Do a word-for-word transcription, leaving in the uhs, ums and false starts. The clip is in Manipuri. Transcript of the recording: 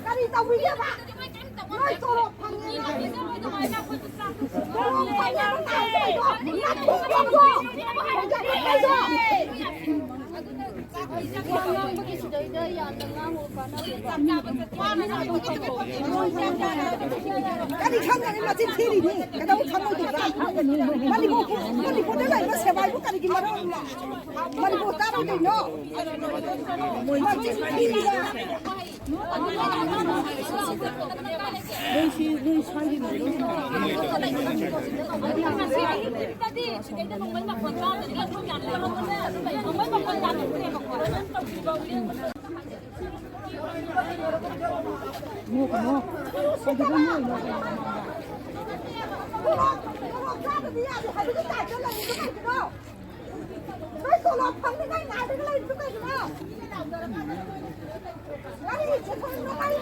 ꯀꯔꯤ ꯇꯧꯕꯤꯒꯦꯕ? ꯅꯣꯏ ꯇꯣꯂꯣꯞ ꯐꯪꯉꯦꯅ꯫ ꯇꯣꯂꯣꯞ ꯐꯪꯉꯦꯅ ꯇꯧꯔꯤꯗꯣ ꯅꯊꯨꯡ ꯌꯣꯝꯗꯣ꯫ ꯍꯣꯏ, ꯀꯔꯤ ꯇꯧꯔꯤꯗꯣ? ꯀꯔꯤ ꯈꯪꯒꯅꯤ? ꯃꯆꯤꯟ ꯊꯤꯔꯤꯅꯤ꯫ ꯀꯩꯗꯧ ꯈꯪꯉꯣꯏꯗꯣꯏꯕ? ꯃꯅꯤꯄꯨꯔ, ꯃꯅꯤꯄꯨꯔꯗ ꯂꯩꯕ ꯁꯦꯕꯥꯏꯕꯨ ꯀꯔꯤꯒꯤ ꯃꯔꯣꯜꯅꯣ? ꯃꯅꯤꯄꯨꯔ ꯇꯥꯔꯣꯏꯗꯣꯏꯅꯣ? ꯃꯆꯤꯟ ꯊꯤꯔꯤꯕ꯫ ꯅꯣꯏ ꯇꯣꯂꯣꯞ ꯐꯪꯅꯤꯡꯉꯥꯏ ꯉꯥꯏꯔꯒ ꯂꯩꯔꯤꯗꯨ ꯀꯩꯒꯤꯅꯣ? ꯀꯔꯤ ꯁꯦꯟꯊꯣꯛ ꯅꯨꯡꯉꯥꯏ